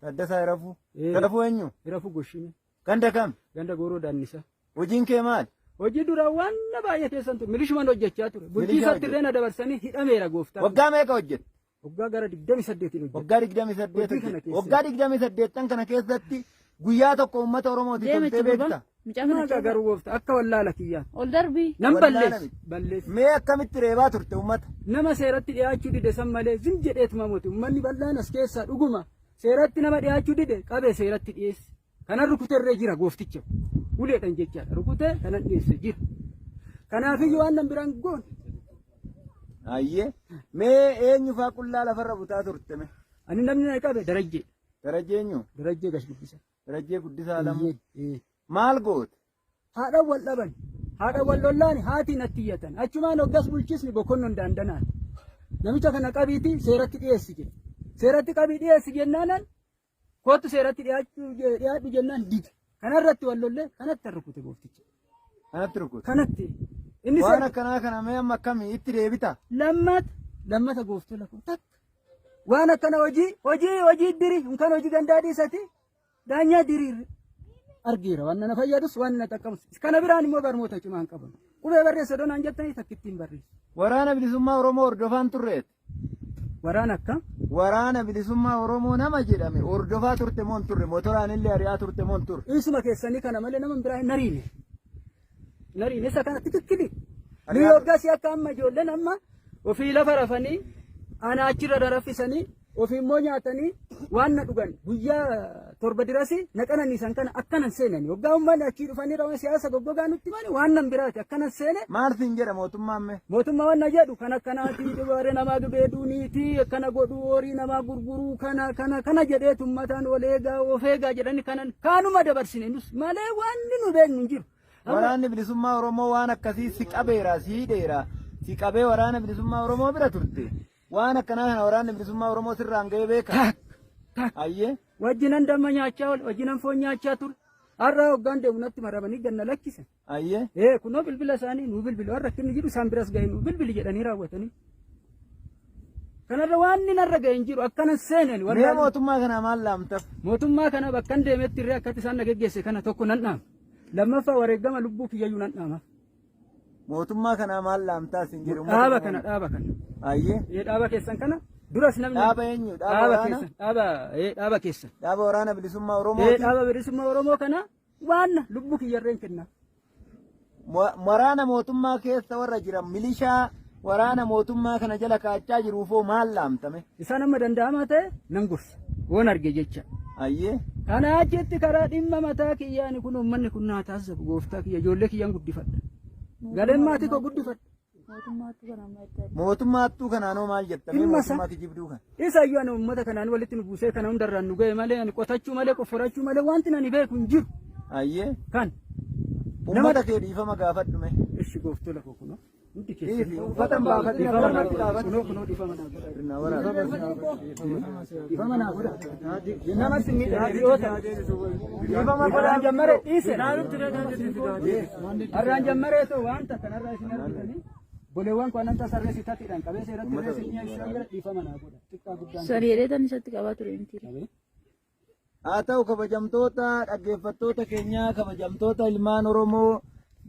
Taaddasaa Irafuu. Ee. Irafuu eenyu? Irafuu Goshime. Ganda kam? Ganda Gooroo Daannisaa. Hojiin kee maali? Hojii dura waan baay'ee keessan ture. Milishumaan hojjechaa ture. Bulchiisatti illee na dabarsanii hidhameera gooftaa. Waggaa meeqa hojjette? Waggaa gara 28 hojjete. Waggaa 28 Hojii kana hojjette. keessatti. Waggaa 28 kana keessatti guyyaa tokko uummata Oromootiif Deema toltee itti beekta? gurbaa. Mucaa kana Maagaa garuu gooftaa akka wallaala kiyyaa. Ol darbii. Nan Wallaala balleessi. miti. Balleessi. Mee akkamitti reebaa turte uummata? Nama seeratti dhiyaachuu dide san malee zim jedheetuma moti. Uummanni bal'aan as keessaa dhuguma. Seeratti nama dhiyaachuu dide qabee seeratti dhiyeessi. Kanan rukuterree jira goofticha. Uleedhan jechaadha. Rukutee kanan dhiyeesse jira. Kanaafiyyuu waan nan biraan goone. Ayyee. Mee eenyu faa qullaa lafarra butaa turte mee? Ani namni na qabe Darajjee. Darajjee eenyu? Darajjee Gash Guddisa. Darajjee Guddisaa Alamuu. Eeyyee. Maal goote? Haadhan wal dhaban. Haadhan wal lollaani haati natti iyyatan. Achumaan hoggas bulchisni bokonnon daandanaan. Namicha kana qabiitii seeratti dhiyeessi jedhe. Seeratti qabii dhiyeessi jennaanan Kootu seeratti dhiyaachuu dhiyaadhu jennaan dide. Kanarratti wal lollee kanatti rukute goofticha. Kanatti rukute. Kanatti. Inni Waan seera akkanaa kana mee amma akkamii itti deebita? lammata lammata gooftola koo takka. Waan akkana hojii hojii hojii diri kan hojii gandaa dhiisati daanyaa diriirri argeera waan na fayyadus waan na xaqqabus. Kana biraan immoo barnoota cimaa hin qaban. Qubee barreessa odoo naan jettanii takkittiin barreessa. Waraana bilisummaa Oromoo hordofaan turreet. Waraana akka Waraana bilisummaa Oromoo nama jedhame hordofaa turte moo hin turre? Motoraan illee ari'aa turte moo hin turre? Isuma keessanii kana malee nama biraa hin ariine. Hin ariine isa kana tikikkili. Nuyi Ari'aa hoggasii akka amma ijoolleen amma ofii lafa rafanii ana achirra raraffisanii ofii immoo nyaatanii waan na dhugan guyyaa torba dirasi na qananiisan kana akkanan seenani. Hoggaa uummanni achii dhufanii raawwan siyaasa goggogaa nutti mani waan nan biraati akkanan seene. Maal siin jedha mootummaan mee? Mootummaa waan na jedhu kan akkanaati warri namaa gudeeduu niitii akkana godhuu horii namaa gurguruu kana kana kana jedheetu uummataan wal eegaa of eegaa jedhani kanan kaanuma dabarsine nus malee wanni nu beeknu hin jiru. Amma Waraanni bilisummaa Oromoo waan akkasii si qabeera, si hidheera, si qabee waraana bilisummaa Oromoo bira turte. Waan akkanaa kana waraanni bilisummaa Oromoo sirraan ga'ee beeka. Tak tak Ayyee. wajjinan damma nyaachaa oole wajjinan foon nyaachaa ture. Har'a hoggaan deemu natti maramanii ganna lakkisan. Ayyee. Ee kunoo bilbila isaanii nuu bilbili warra rakkinni jiru isaan biras ga'e nuu bilbili jedhanii raawwatanii. Kanarra waan inni narra ga'e hin jiru akkanan seeneen Mee wallaahi. mootummaa kanaa maal laamtaf? Mootummaa kana bakkan deemetti irree akkatti isaan na geggeesse kana tokko nan dhaama. Lammaffaa wareegama lubbuu kiyyayyuu nan dhaama. Mootummaa kanaa maal laamtaa siin jedhu. Dhaaba kana dhaaba kana. Ayyee. Ee dhaaba keessan kana duras namni Dhaaba eenyu? Dhaaba dhaaba waraana? keessan dhaaba ee dhaaba keessan. Dhaaba waraana bilisummaa Ee Oromooti. dhaaba bilisummaa Oromoo kana waan lubbuu kiyyarreen kenna. Waraana mootummaa keessa warra jiran milishaa waraana mootummaa kana jala kaachaa jiruufoo maal laamtame? Isaan amma danda'amaa ta'e nan gorsa. Woon arge jecha. Ayyee. Kana achitti karaa dhimma mataa kiyyaani kun uummanni kun naa taasisu gooftaa kiyya ijoollee kiyyaan guddifadha. Galeen maatii koo guddifadha. Mootummaattuu kana amma itti argina. Mootummaattuu kanaanoo maal jetta? Mee Dhimma isaa. mootummaa kijibduu kana. Isa iyyuu ani uummata kanaan walitti nu buusee kana hundarraan nu ga'e malee ani qotachuu malee qofforachuu malee wanti ani beeku hin jiru. Ayyee. Kan. Uummata kee dhiifama gaafadhu mee. Ishi gooftola koo kunoo. Hundi Dhiisi keessan. uffata hin baafatin Dhiifama naa akkanumatti godha. gaafadhu. Kunoo kunoo dhiifama naa godha. Sirna waraana. Dhiifama naa godha. Nama si miidha hiriyoota. Dhiifama godhaa. Har'aan jammaree dhiise. Har'aan jammaree too wanta kanarraa isin argitanii boleewwan koo anan tasarree si tatiidhaan qabee seeratti irree si dhiyeessaa jira dhiifama naa godha. Xiqqaa guddaan. Sadi jedhee tan isatti qabaa ture miti. Qabee. Haa ta'u kabajamtoota dhaggeeffattoota keenyaa kabajamtoota ilmaan Oromoo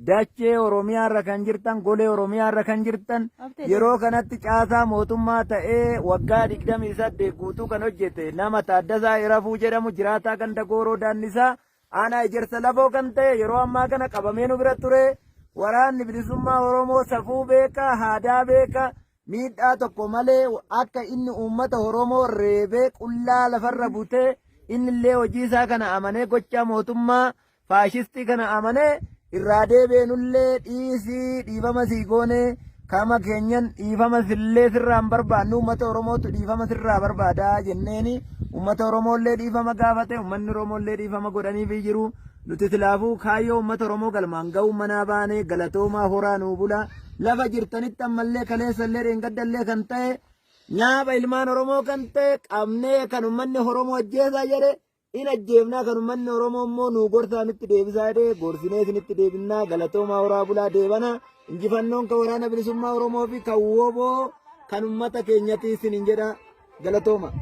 dachee Oromiyaarra kan jirtan golee Oromiyaarra kan jirtan yeroo kanatti caasaa mootummaa ta'ee waggaa 28 guutuu kan hojjete nama Taaddasaa Irafuu jedhamu jiraataa ganda Gooroo Daannisaa aanaa Ejersa Lafoo kan ta'e yeroo ammaa kana qabamee nu bira ture waraanni bilisummaa Oromoo safuu beeka haadaa beeka miidhaa tokko malee akka inni uummata Oromoo reebee qullaa lafarra butee innillee hojii isaa kana amanee gochaa mootummaa faashistii kana amanee irraa deebi'enullee dhiisii dhiifama sii goonee kama keenyan dhiifama sillee sirraa hin barbaannu uummata Oromootu dhiifama sirraa barbaadaa jenneeni uummata Oromoollee dhiifama gaafate uummanni Oromoollee dhiifama godhaniifii jiru. Nuti silaafuu kaayyoo uummata Oromoo galmaan ga'uun manaa baane galatoomaa horaa nuu bula. Lafa jirtanitti ammallee kaleessallee dheengaddallee kan ta'e nyaapha ilmaan Oromoo kan ta'e qabnee kan uummanni Oromoo ajjeesaa jedhe in ajjeefnaa kan uummanni Oromoo immoo nuu gorsaa nutti deebisaa jedhe gorsinee isinitti deebinnaa galatoomaa horaa bulaa deebana injifannoon kan waraana bilisummaa Oromoo fi kan woboo kan uummata keenyatii isinin jedha galatooma.